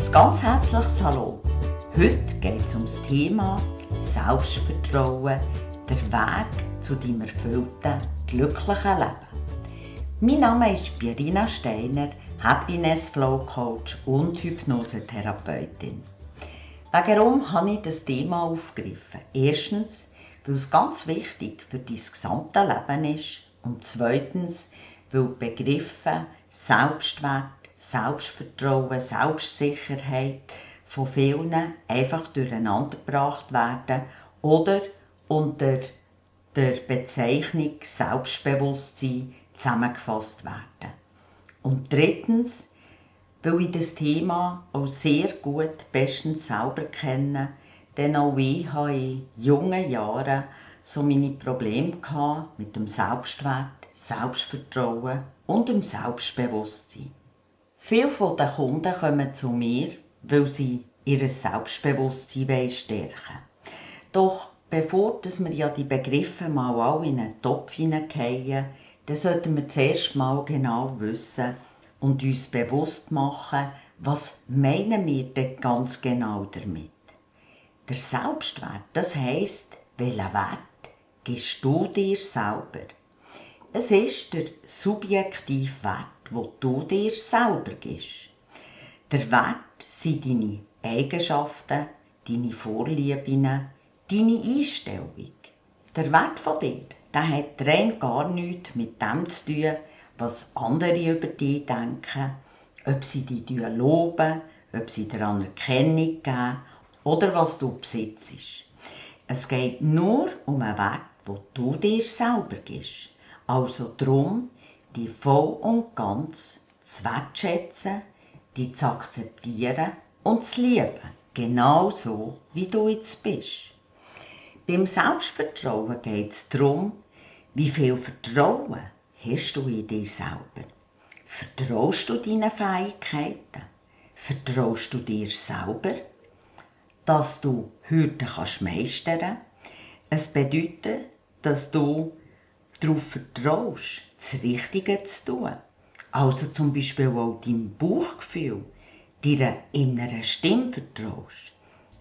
Ein ganz herzliches Hallo. Heute geht es um das Thema Selbstvertrauen, der Weg zu deinem erfüllten, glücklichen Leben. Mein Name ist Pierina Steiner, Happiness Flow Coach und Hypnosetherapeutin. Warum habe ich das Thema aufgegriffen? Erstens, weil es ganz wichtig für dein gesamte Leben ist und zweitens, weil die Begriffe Selbstwert, Selbstvertrauen, Selbstsicherheit von vielen einfach durcheinandergebracht werden oder unter der Bezeichnung Selbstbewusstsein zusammengefasst werden. Und drittens, weil ich das Thema auch sehr gut bestens selber kenne, denn auch ich hatte in jungen Jahren so meine Probleme mit dem Selbstwert, Selbstvertrauen und dem Selbstbewusstsein. Viele der Kunden kommen zu mir, weil sie ihr Selbstbewusstsein stärken wollen. Doch bevor wir ja die Begriffe mal alle in einen Topf hineinfallen, dann sollten wir zuerst mal genau wissen und uns bewusst machen, was meinen wir denn ganz genau damit. Der Selbstwert, das heisst, welchen Wert gibst du dir selber? Es ist der subjektive Wert, den du dir selber gibst. Der Wert sind deine Eigenschaften, deine Vorlieben, deine Einstellung. Der Wert von dir, der hat rein gar nichts mit dem zu tun, was andere über dich denken, ob sie dich loben, ob sie dir Anerkennung geben oder was du besitzt. Es geht nur um einen Wert, den du dir selber gibst. Also darum, dich voll und ganz zu wertschätzen, dich zu akzeptieren und zu lieben. Genau so, wie du jetzt bist. Beim Selbstvertrauen geht es darum, wie viel Vertrauen hast du in dich selber. Vertraust du deinen Fähigkeiten? Vertraust du dir selber, dass du Hürden meistern kannst? Es bedeutet, dass du darauf vertraust, das Richtige zu tun. Also zum Beispiel auch deinem Bauchgefühl, deiner inneren Stimme vertraust.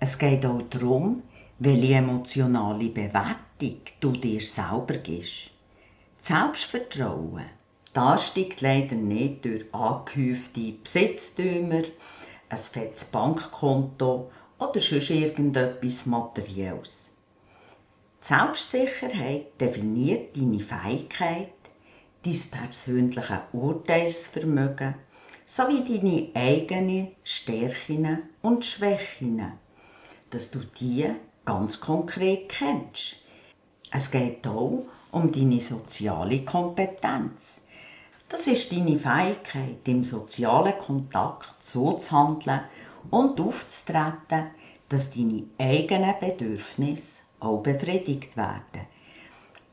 Es geht auch darum, welche emotionale Bewertung du dir selber gibst. Das Selbstvertrauen, das steigt leider nicht durch angehäufte Besitztümer, ein fettes Bankkonto oder sonst irgendetwas Materielles. Die Selbstsicherheit definiert deine Fähigkeit, dein persönliches Urteilsvermögen sowie deine eigenen Stärken und Schwächen, dass du die ganz konkret kennst. Es geht auch um deine soziale Kompetenz. Das ist deine Fähigkeit, im sozialen Kontakt so zu handeln und aufzutreten, dass deine eigenen Bedürfnisse auch befriedigt werden.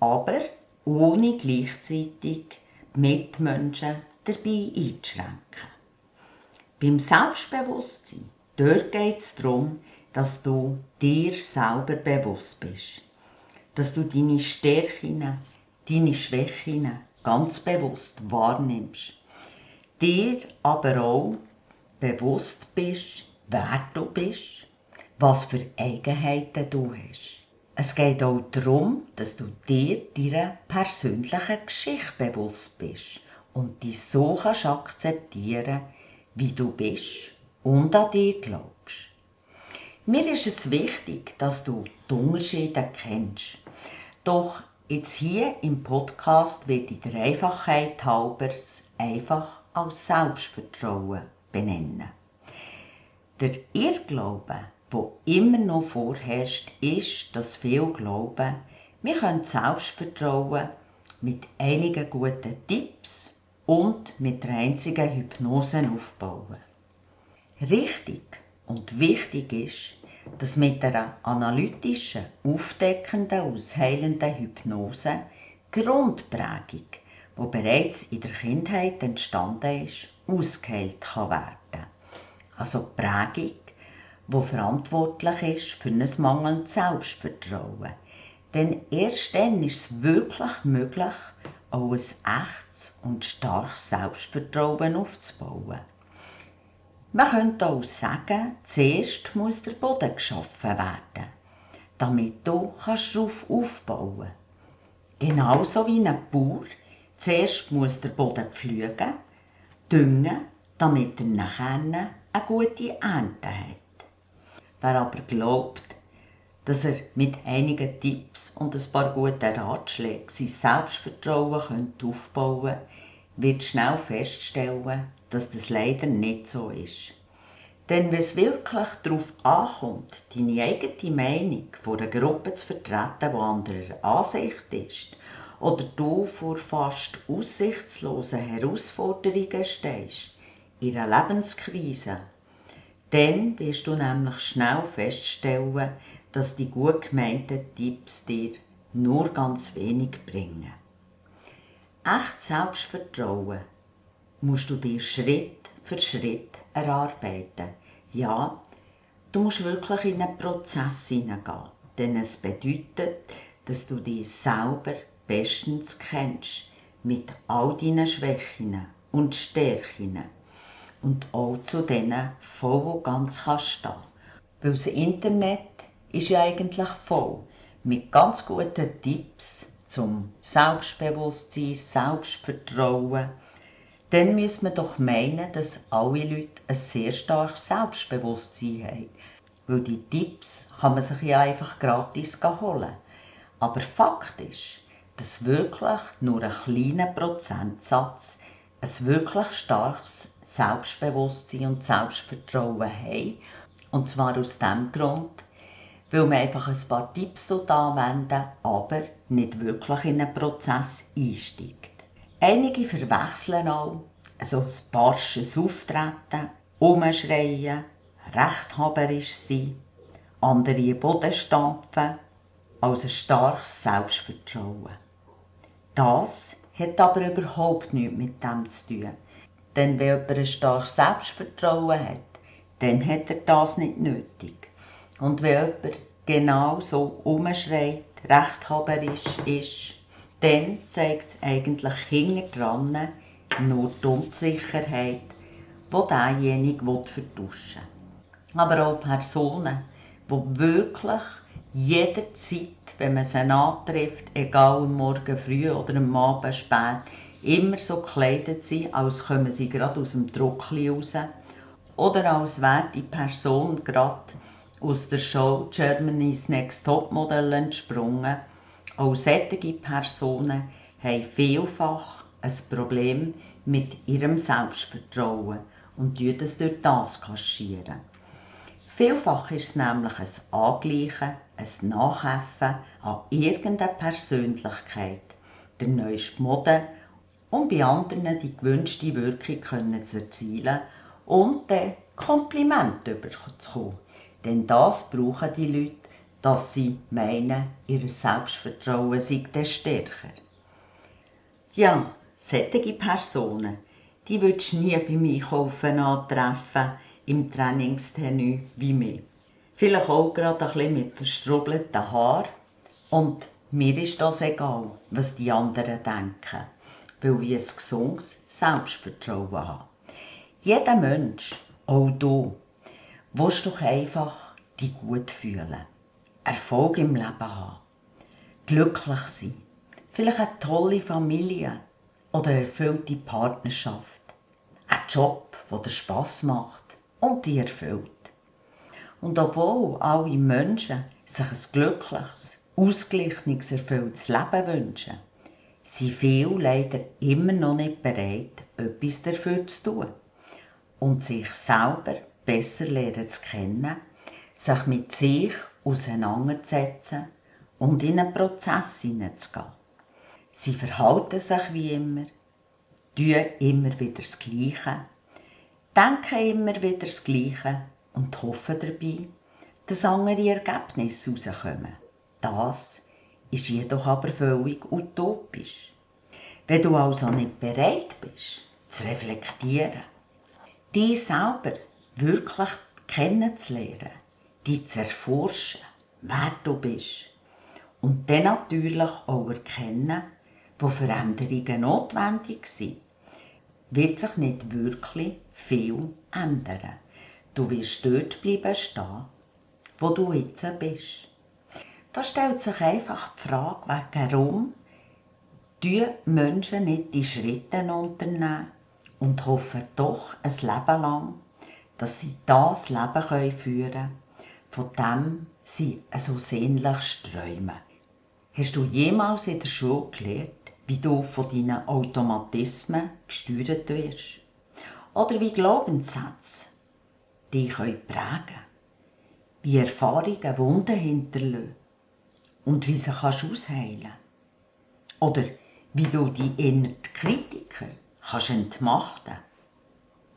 Aber ohne gleichzeitig Mitmenschen dabei einzuschränken. Beim Selbstbewusstsein, dort geht es darum, dass du dir selber bewusst bist. Dass du deine Stärken, deine Schwächen ganz bewusst wahrnimmst. Dir aber auch bewusst bist, wer du bist, was für Eigenheiten du hast. Es geht auch darum, dass du dir deiner persönlichen Geschichte bewusst bist und dich so kannst akzeptieren, wie du bist und an dich glaubst. Mir ist es wichtig, dass du die Unterschiede kennst. Doch jetzt hier im Podcast wird ich der Einfachheit halber einfach als Selbstvertrauen benennen. Der Irrglaube, der immer noch vorherrscht, ist, dass viele glauben, wir können Selbstvertrauen mit einigen guten Tipps und mit der einzigen Hypnose aufbauen. Richtig und wichtig ist, dass mit einer analytischen, aufdeckenden, ausheilenden Hypnose Grundprägung, die bereits in der Kindheit entstanden ist, ausgeheilt werden kann. Also die Prägung, die verantwortlich ist für ein mangelndes Selbstvertrauen. Denn erst dann ist es wirklich möglich, auch ein echtes und starkes Selbstvertrauen aufzubauen. Man könnte auch sagen, zuerst muss der Boden geschaffen werden, damit du darauf aufbauen kannst. Genauso wie ein Bauer. Zuerst muss der Boden pflügen, düngen, damit er nachher eine gute Ernte hat. Wer aber glaubt, dass er mit einigen Tipps und ein paar guten Ratschlägen sein Selbstvertrauen aufbauen könnte, wird schnell feststellen, dass das leider nicht so ist. Denn wenn es wirklich darauf ankommt, deine eigene Meinung vor einer Gruppe zu vertreten, die anderer Ansicht ist, oder du vor fast aussichtslosen Herausforderungen stehst, in einer Lebenskrise, dann wirst du nämlich schnell feststellen, dass die gut gemeinten Tipps dir nur ganz wenig bringen. Echt Selbstvertrauen musst du dir Schritt für Schritt erarbeiten. Ja, du musst wirklich in einen Prozess hineingehen, denn es bedeutet, dass du dich selber bestens kennst, mit all deinen Schwächen und Stärken und auch zu denen voll und ganz kannst stehen. Weil das Internet ist ja eigentlich voll mit ganz guten Tipps zum Selbstbewusstsein, Selbstvertrauen. Dann müsste man doch meinen, dass alle Leute ein sehr starkes Selbstbewusstsein haben. Weil die Tipps kann man sich ja einfach gratis holen. Aber Fakt ist, dass wirklich nur ein kleiner Prozentsatz ein wirklich starkes Selbstbewusstsein und Selbstvertrauen haben. Und zwar aus dem Grund, weil man einfach ein paar Tipps anwenden, aber nicht wirklich in einen Prozess einsteigt. Einige verwechseln auch ein barsches Auftreten, umschreien, rechthaberisch sein, andere in den Boden stampfen, als ein starkes Selbstvertrauen. Das hat aber überhaupt nichts mit dem zu tun. Denn wenn jemand ein starkes Selbstvertrauen hat, dann hat er das nicht nötig. Und wenn jemand genau so umschreit, rechthaberisch ist, dann zeigt es eigentlich hinten dran nur die Unsicherheit, die derjenige vertuschen will. Aber auch Personen, die wirklich jederzeit, wenn man sie antrifft, egal am Morgen früh oder am Abend spät, immer so gekleidet sind, als kommen sie gerade aus dem Druckli raus oder als wäre die Person gerade aus der Show Germany's Next Topmodel entsprungen. Auch solche Personen haben vielfach ein Problem mit ihrem Selbstvertrauen und kaschieren es durch das. Vielfach ist es nämlich ein Angleichen, ein Nachäffen an irgendeine Persönlichkeit, der neueste Mode, um bei anderen die gewünschte Wirkung zu erzielen und dann Komplimente bekommen. Denn das brauchen die Leute, dass sie meinen, ihr Selbstvertrauen sei dann stärker. Ja, solche Personen, die würdest du nie beim Einkaufen antreffen, im Trainingstenue wie mir. Vielleicht auch gerade ein bisschen mit verstrubbelten Haaren. Und mir ist das egal, was die anderen denken, weil ich ein gesundes Selbstvertrauen habe. Jeder Mensch, auch du, willst doch einfach dich gut fühlen, Erfolg im Leben haben, glücklich sein, vielleicht eine tolle Familie oder eine erfüllte Partnerschaft, einen Job, der dir Spass macht und dich erfüllt. Und obwohl alle Menschen sich ein glückliches, ausgeglichenes, erfülltes Leben wünschen, sind viele leider immer noch nicht bereit, etwas dafür zu tun und sich selber besser lernen zu kennen, sich mit sich auseinanderzusetzen und in einen Prozess hineinzugehen. Sie verhalten sich wie immer, tun immer wieder das Gleiche, denken immer wieder das Gleiche und hoffen dabei, dass andere Ergebnisse herauskommen. Das ist jedoch aber völlig utopisch. Wenn du also nicht bereit bist, zu reflektieren, dich selber wirklich kennenzulernen, dich zu erforschen, wer du bist und dann natürlich auch erkennen, wo Veränderungen notwendig sind, wird sich nicht wirklich viel ändern. Du wirst dort bleiben stehen, wo du jetzt bist. Da stellt sich einfach die Frage, warum die Menschen nicht die Schritte unternehmen und hoffen doch ein Leben lang, dass sie das Leben führen können, von dem sie so sehnlichst träumen. Hast du jemals in der Schule gelernt, wie du von deinen Automatismen gesteuert wirst? Oder wie Glaubenssätze dich prägen können? Wie Erfahrungen Wunden hinterlassen und wie sie ausheilen kannst? Oder wie du die inneren Kritiker entmachten kannst?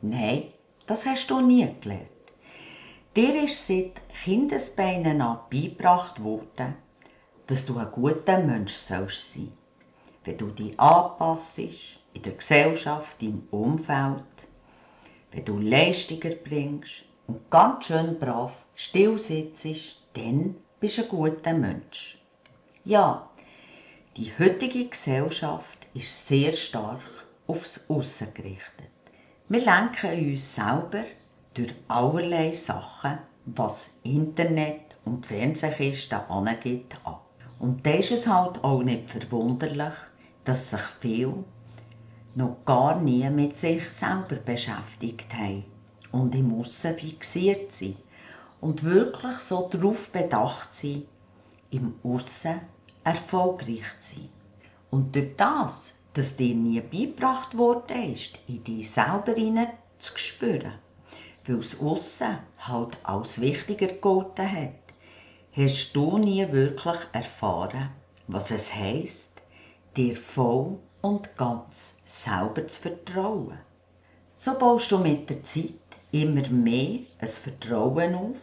Nein, das hast du nie gelernt. Dir ist seit Kindesbeinen an beigebracht worden, dass du ein guter Mensch sollst sein. Wenn du dich anpasst in der Gesellschaft, im Umfeld, wenn du Leistungen bringst und ganz schön brav still sitzt, dann bist du ein guter Mensch. Ja, die heutige Gesellschaft ist sehr stark aufs Aussen gerichtet. Wir lenken uns selber durch allerlei Sachen, was Internet und Fernsehkisten angeht, ab. Und da ist es halt auch nicht verwunderlich, dass sich viele noch gar nie mit sich selber beschäftigt haben und im Aussen fixiert sind und wirklich so darauf bedacht sind, im Aussen erfolgreich zu sein. Und durch das, dass dir nie beigebracht worden ist, in dich selber hinein zu spüren, weil das Aussen halt als wichtiger gegolten hat, hast du nie wirklich erfahren, was es heisst, dir voll und ganz selber zu vertrauen. So baust du mit der Zeit immer mehr ein Vertrauen auf,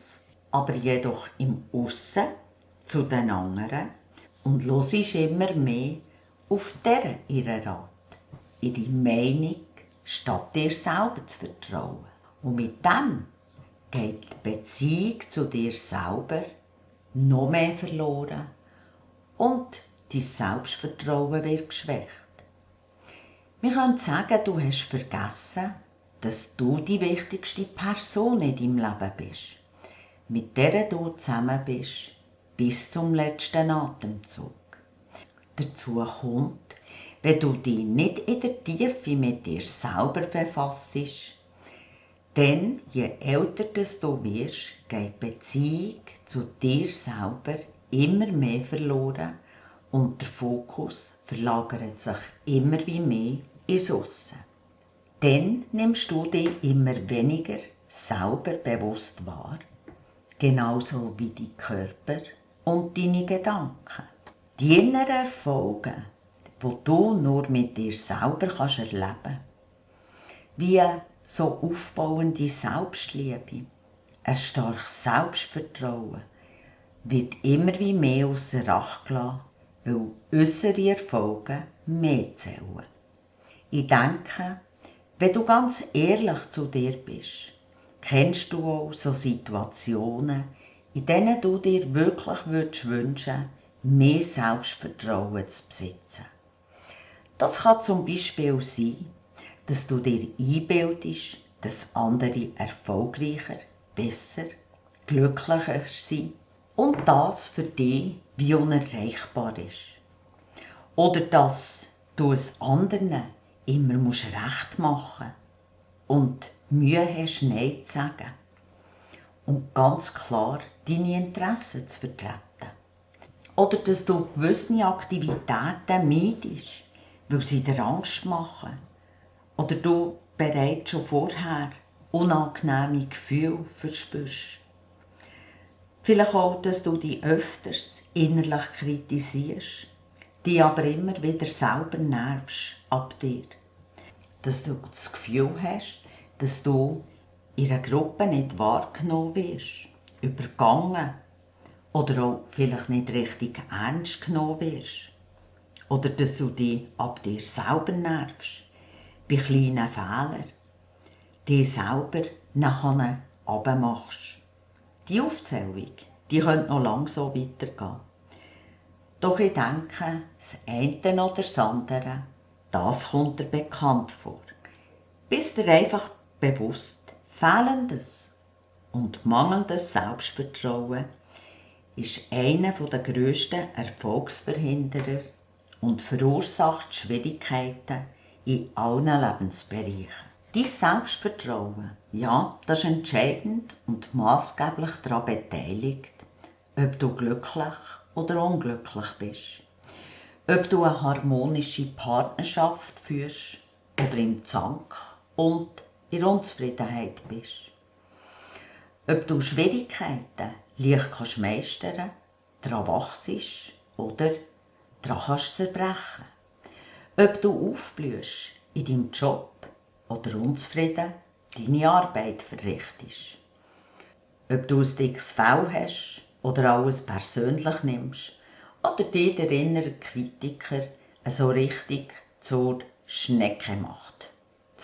aber jedoch im Aussen zu den anderen und hörst immer mehr auf deren ihren Rat, ihre Meinung, statt dir selber zu vertrauen. Und mit dem geht die Beziehung zu dir selber noch mehr verloren und dein Selbstvertrauen wird geschwächt. Wir können sagen, du hast vergessen, dass du die wichtigste Person in deinem Leben bist, mit der du zusammen bist, bis zum letzten Atemzug. Dazu kommt, wenn du dich nicht in der Tiefe mit dir selber befasst, denn je älter du wirst, geht die Beziehung zu dir selber immer mehr verloren und der Fokus verlagert sich immer wie mehr ins Aussen. Dann nimmst du dich immer weniger selber bewusst wahr, genauso wie dein Körper und deine Gedanken. Die inneren Erfolge, die du nur mit dir selber erleben kannst, wie so aufbauende Selbstliebe, ein starkes Selbstvertrauen, wird immer wie mehr ausser Acht gelassen, weil äußere Erfolge mehr zählen. Ich denke, wenn du ganz ehrlich zu dir bist, kennst du auch so Situationen, in denen du dir wirklich wünschen, mehr Selbstvertrauen zu besitzen. Das kann zum Beispiel sein, dass du dir einbildest, dass andere erfolgreicher, besser, glücklicher sind und das für dich wie unerreichbar ist. Oder dass du es anderen immer recht machen musst und Mühe hast, Nein zu sagen und ganz klar deine Interessen zu vertreten. Oder dass du gewisse Aktivitäten meidest, weil sie dir Angst machen. Oder du bereits schon vorher unangenehme Gefühle verspürst. Vielleicht auch, dass du dich öfters innerlich kritisierst, dich aber immer wieder selber nervst ab dir. Dass du das Gefühl hast, dass du in einer Gruppe nicht wahrgenommen wirst, übergangen oder auch vielleicht nicht richtig ernst genommen wirst. Oder dass du dich ab dir selber nervst, bei kleinen Fehlern, dich selber nachher runtermachst. Die Aufzählung, die könnte noch lange so weitergehen. Doch ich denke, das eine oder das andere, das kommt dir bekannt vor. bist dir einfach bewusst, fehlendes und mangelndes Selbstvertrauen ist einer der grössten Erfolgsverhinderer und verursacht Schwierigkeiten in allen Lebensbereichen. Dein Selbstvertrauen, ja, das ist entscheidend und maßgeblich daran beteiligt, ob du glücklich oder unglücklich bist. Ob du eine harmonische Partnerschaft führst oder im Zank und in Unzufriedenheit bist. Ob du Schwierigkeiten leicht kannst meistern, daran wachst oder daran kannst zerbrechen. Ob du aufblühst in deinem Job oder unzufrieden deine Arbeit verrichtest. Ob du ein dickes Fell hast oder alles persönlich nimmst oder dich der innere Kritiker so richtig zur Schnecke macht.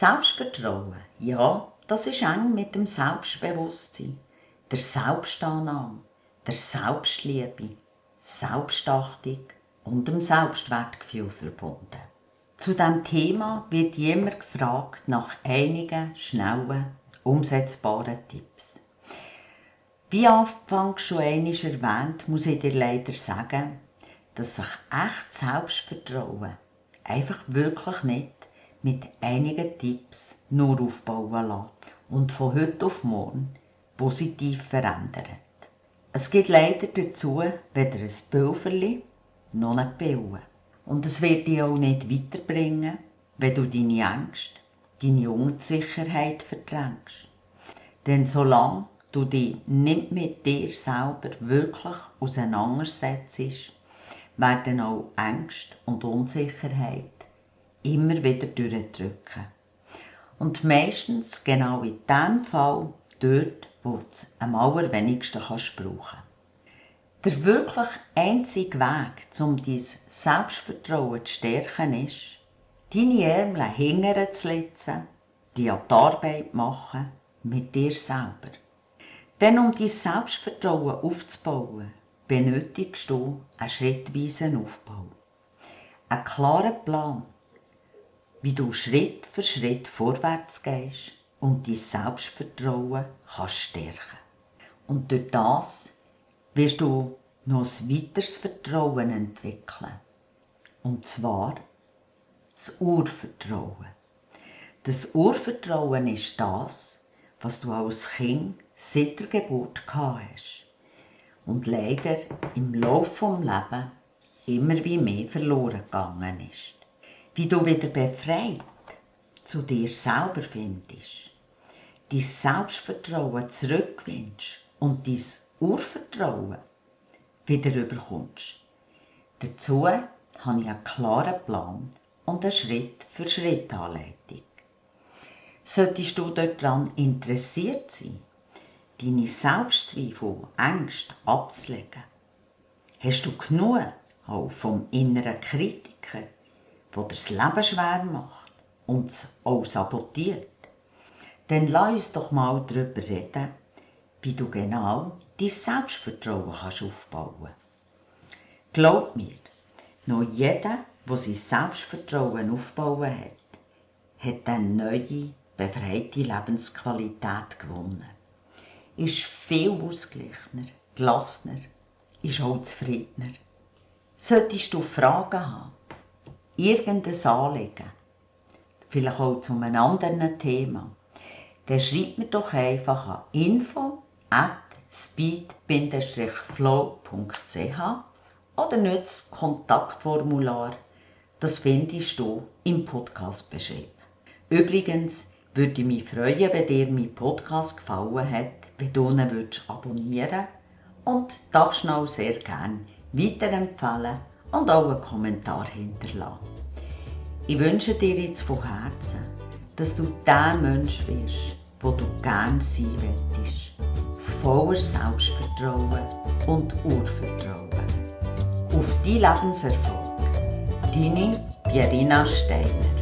Selbstvertrauen, ja, das ist eng mit dem Selbstbewusstsein, der Selbstannahme, der Selbstliebe, Selbstachtung und dem Selbstwertgefühl verbunden. Zu diesem Thema wird immer gefragt nach einigen schnellen, umsetzbaren Tipps. Wie anfangs schon einmal erwähnt, muss ich dir leider sagen, dass sich echt Selbstvertrauen einfach wirklich nicht mit einigen Tipps nur aufbauen lässt und von heute auf morgen positiv verändert. Es gibt leider dazu weder ein Pülverli noch eine Pille. Und es wird dich auch nicht weiterbringen, wenn du deine Ängste, deine Unsicherheit verdrängst. Denn solange du dich nicht mit dir selber wirklich auseinandersetzt, werden auch Ängste und Unsicherheit immer wieder durchdrücken. Und meistens genau in dem Fall dort, wo du es am allerwenigsten brauchen kannst. Der wirklich einzige Weg, um dein Selbstvertrauen zu stärken, ist, deine Ärmel hinterher zu setzen, die an die Arbeit machen mit dir selber. Denn um dein Selbstvertrauen aufzubauen, benötigst du einen schrittweisen Aufbau. Einen klaren Plan, wie du Schritt für Schritt vorwärts gehst und dein Selbstvertrauen kannst stärken. Und durch das wirst du noch ein weiteres Vertrauen entwickeln. Und zwar das Urvertrauen. Das Urvertrauen ist das, was du als Kind seit der Geburt gehabt hast und leider im Laufe des Lebens immer wie mehr verloren gegangen ist. Wie du wieder befreit zu dir selber findest, dein Selbstvertrauen zurückgewinnst und dein Urvertrauen wieder überkommst. Dazu habe ich einen klaren Plan und eine Schritt-für-Schritt-Anleitung. Solltest du daran interessiert sein, deine Selbstzweifel und Ängste abzulegen, hast du genug auch vom inneren Kritiker, der das Leben schwer macht und es auch sabotiert, dann lass uns doch mal darüber reden, wie du genau dein Selbstvertrauen aufbauen kannst. Glaub mir, noch jeder, der sein Selbstvertrauen aufbauen hat eine neue, befreite Lebensqualität gewonnen. Ist viel ausgeglichener, gelassener, ist auch zufriedener. Solltest du Fragen haben, irgendein Anliegen, vielleicht auch zu einem anderen Thema, dann schreib mir doch einfach an info@speed-flow.ch oder nutze das Kontaktformular, das findest du im Podcast-Beschrieb. Übrigens würde ich mich freuen, wenn dir mein Podcast gefallen hat, wenn du ihn abonnieren würdest und darfst ihn auch sehr gerne weiterempfehlen und auch einen Kommentar hinterlassen. Ich wünsche dir jetzt von Herzen, dass du der Mensch wirst, der du gerne sein möchtest. Voller Selbstvertrauen und Urvertrauen. Auf deinen Lebenserfolg. Deine Pierina Steiner.